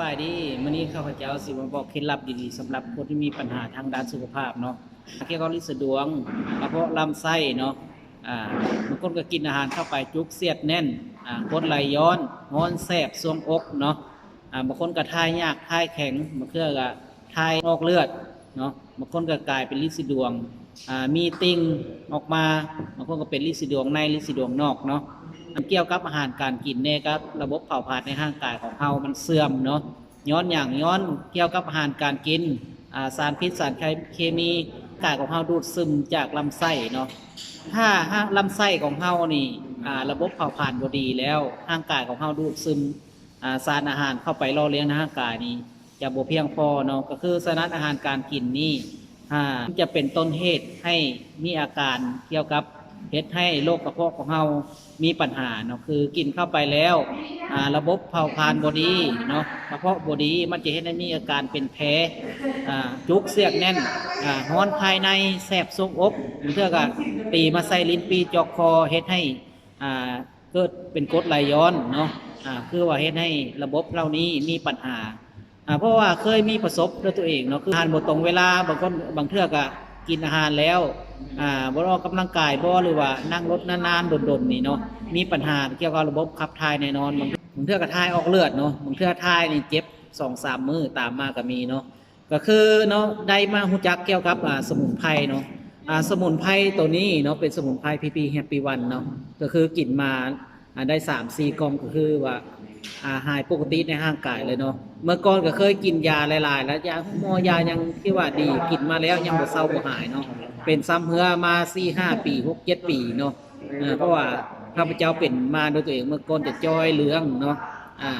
ສະບາຍດີ ມື້ນີ້ຂ້າພະເຈົ້າຊິມາບອກເຄັດລັບດີໆ ສຳລັບຄົນທີ່ມີບັນຫາທາງດ້ານສຸຂະພາບເນາະ ກ່ຽວກັບລິດສະດວງ ກະເພາະລຳໄສ້ເນາະ. ອ່າ ບາງຄົນກໍກິນອາຫານເຂົ້າໄປຈຸກສຽດແໜ້ນ ອ່າ ກົດໄຫຼຍ້ອນ ຮ້ອນແສບຊວງອົກເນາະ. ອ່າ ບາງຄົນກໍຖ່າຍຍາກ ຖ່າຍແຂງ ບາງເທື່ອກໍຖ່າຍອອກເລືອດເນາະ. ບາງຄົນກໍກາຍເປັນລິດສະດວງ ອ່າ ມີຕິ່ງອອກມາ ບາງຄົນກໍເປັນລິດສະດວງໃນ ລິດສະດວງນອກເນາະ. ມັນກ່ຽວກັບອາຫານການກິນແດ່ ກັບລະບົບເຜົາຜານໃນຮ່າງກາຍຂອງເຮົາມັນເສື່ອມເນາະ. ຍ້ອນຫຍັງ? ຍ້ອນກ່ຽວກັບອາຫານການກິນ ອ່າ ສານພິດ ສານເຄມີ ກາຍຂອງເຮົາດູດຊຶມຈາກລຳໄສ້ເນາະ. ຖ້າ ຫາກ ລຳໄສ້ຂອງເຮົານີ້ ອ່າ ລະບົບເຜົາຜານບໍ່ດີແລ້ວ ຮ່າງກາຍຂອງເຮົາດູດຊຶມ ອ່າ ສານອາຫານເຂົ້າໄປຫຼໍ່ລ້ຽງໃນຮ່າງກາຍນີ້ຈະບໍ່ພຽງພໍເນາະ. ກໍຄືສະນັ້ນອາຫານການກິນນີ້ ອ່າ ຈະເປັນຕົ້ນເຫດໃຫ້ມີອາການກ່ຽວກັບເຮັດໃຫ້ໂລກກະເພາະຂອງເຮົາມີບັນຫາເນາະ. ຄືກິນເຂົ້າໄປແລ້ວ ອ່າ ລະບົບເຜົາຜານບໍ່ດີເນາະ ກະເພາະບໍ່ດີ ມັນຈະເຮັດໃຫ້ມີອາການເປັນແຜ ອ່າ ຈຸກສຽດແໜ້ນ ອ່າ ຮ້ອນພາຍໃນ ແສບຊວງອົກ ບາງເທື່ອກະຕີມາໃສ່ລິ້ນປີ້ຈອກຄໍ ເຮັດໃຫ້ ອ່າ ເກີດເປັນກົດໄຫຼຍ້ອນເນາະ. ອ່າ ຄືວ່າເຮັດໃຫ້ລະບົບເຫຼົ່ານີ້ມີບັນຫາ ອ່າ ເພາະວ່າເຄີຍມີປະສົບດ້ວຍຕົວເອງເນາະ ຄື ອາຫານບໍ່ຕົງເວລາ ບາງຄົນ ບາງເທື່ອກະກິນອາຫານແລ້ວ ອ່າ ບໍ່ໄດ້ອອກກຳລັງກາຍບໍ ຫຼືວ່ານັ່ງລົດນານໆດົນໆນີ້ເນາະ ມີບັນຫາກ່ຽວກັບລະບົບຂັບຖ່າຍແນ່ນອນ. ບາງ ບາງເທື່ອກະຖ່າຍອອກເລືອດເນາະ ບາງເທື່ອຖ່າຍນີ້ເຈັບສອງສາມມື້ຕາມມາກະມີເນາະ. ກະຄືເນາະ ໄດ້ມາຮູ້ຈັກກ່ຽວກັບ ອ່າ ສະໝຸນໄພເນາະ. ອ່າ ສະໝຸນໄພໂຕນີ້ເນາະ ເປັນສະໝຸນໄພ ພີພີ ແຮັບປີ້ວັນເນາະ ກະຄືກິນມາ ອ່າ ໄດ້ສາມສີ່ກ່ອງ ກະຄືວ່າ ອ່າ ຫາຍປົກກະຕິໃນຮ່າງກາຍເລີຍເນາະ. ເມື່ອກ່ອນກະເຄີຍກິນຢາຫຼາຍໆ ແລ້ວຢາໂຮງໝໍ ຢາຫຍັງທີ່ວ່າດີ ກິນມາແລ້ວຍັງບໍ່ເຊົາບໍ່ຫາຍເນາະ ເປັນຊຳເຮື້ອມາສີ່ຫ້າປີ ຫົກເຈັດປີເນາະ. ເອີ ເພາະວ່າຂ້າພະເຈົ້າເປັນມາໂດຍຕົວເອງ ເມື່ອກ່ອນຈະຈ່ອຍເຫຼືອງເນາະ. ອ່າ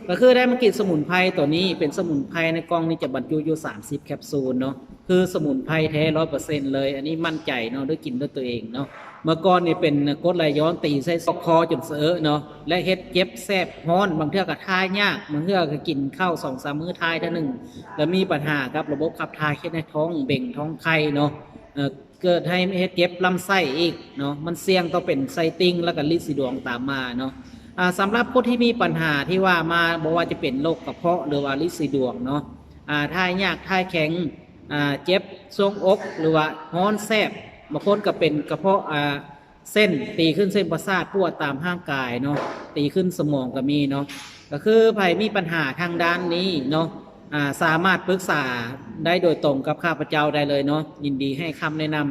ກະຄືໄດ້ມາກິນສະໝຸນໄພໂຕນີ້ ເປັນສະໝຸນໄພໃນກ່ອງນີ້ຈະບັນຈຸຢູ່ສາມສິບແຄັບຊູນເນາະ ຄືສະໝຸນໄພແທ້ຮ້ອຍເປີເຊັນເລີຍ. ອັນນີ້ໝັ້ນໃຈເນາະ ໄດ້ກິນດ້ວຍຕົວເອງເນາະ. ເມື່ອກ່ອນນີ້ເປັນກົດໄຫຼຍ້ອນ ຕີໃສ່ຊອກຄໍຈົນສະເອາະເນາະ ແລະ ເຮັດເຈັບແສບຮ້ອນ ບາງເທື່ອກະຖ່າຍຍາກ ບາງເທື່ອກະກິນເຂົ້າສອງສາມມື້ຖ່າຍເທື່ອໜຶ່ງ ແລະ ມີບັນຫາກັບລະບົບຂັບຖ່າຍ ເຮັດໃຫ້ທ້ອງເບັງທ້ອງໄຂ່ເນາະ. ເອີ ເກີດໃຫ້ເຮັດເຈັບລຳໄສ້ອີກເນາະ ມັນສ່ຽງຕໍ່ເປັນໄສ້ຕິ່ງ ແລ້ວກະລິດສະດວງຕາມມາເນາະ. ອ່າ ສຳລັບຄົນທີ່ມີບັນຫາທີ່ວ່າມາ ບໍ່ວ່າຈະເປັນໂລກກະເພາະ ຫຼືວ່າລິດສະດວງເນາະ ອ່າ ຖ່າຍຍາກ ຖ່າຍແຂງ ອ່າ ເຈັບຊວງອົກ ຫຼືວ່າຮ້ອນແສບ ບາງຄົນກະເປັນກະເພາະ ອ່າ ເສັ້ນ ຕີຂຶ້ນເສັ້ນປະສາດ ປວດຕາມຮ່າງກາຍເນາະ ຕີຂຶ້ນສະໝອງກະມີເນາະ. ກະຄືໃຜມີບັນຫາທາງດ້ານນີ້ເນາະ ອ່າ ສາມາດປຶກສາໄດ້ໂດຍຕົງກັບຂ້າພະເຈົ້າໄດ້ເລີຍເນາະ ຍິນດີໃຫ້ຄຳແນະນຳ.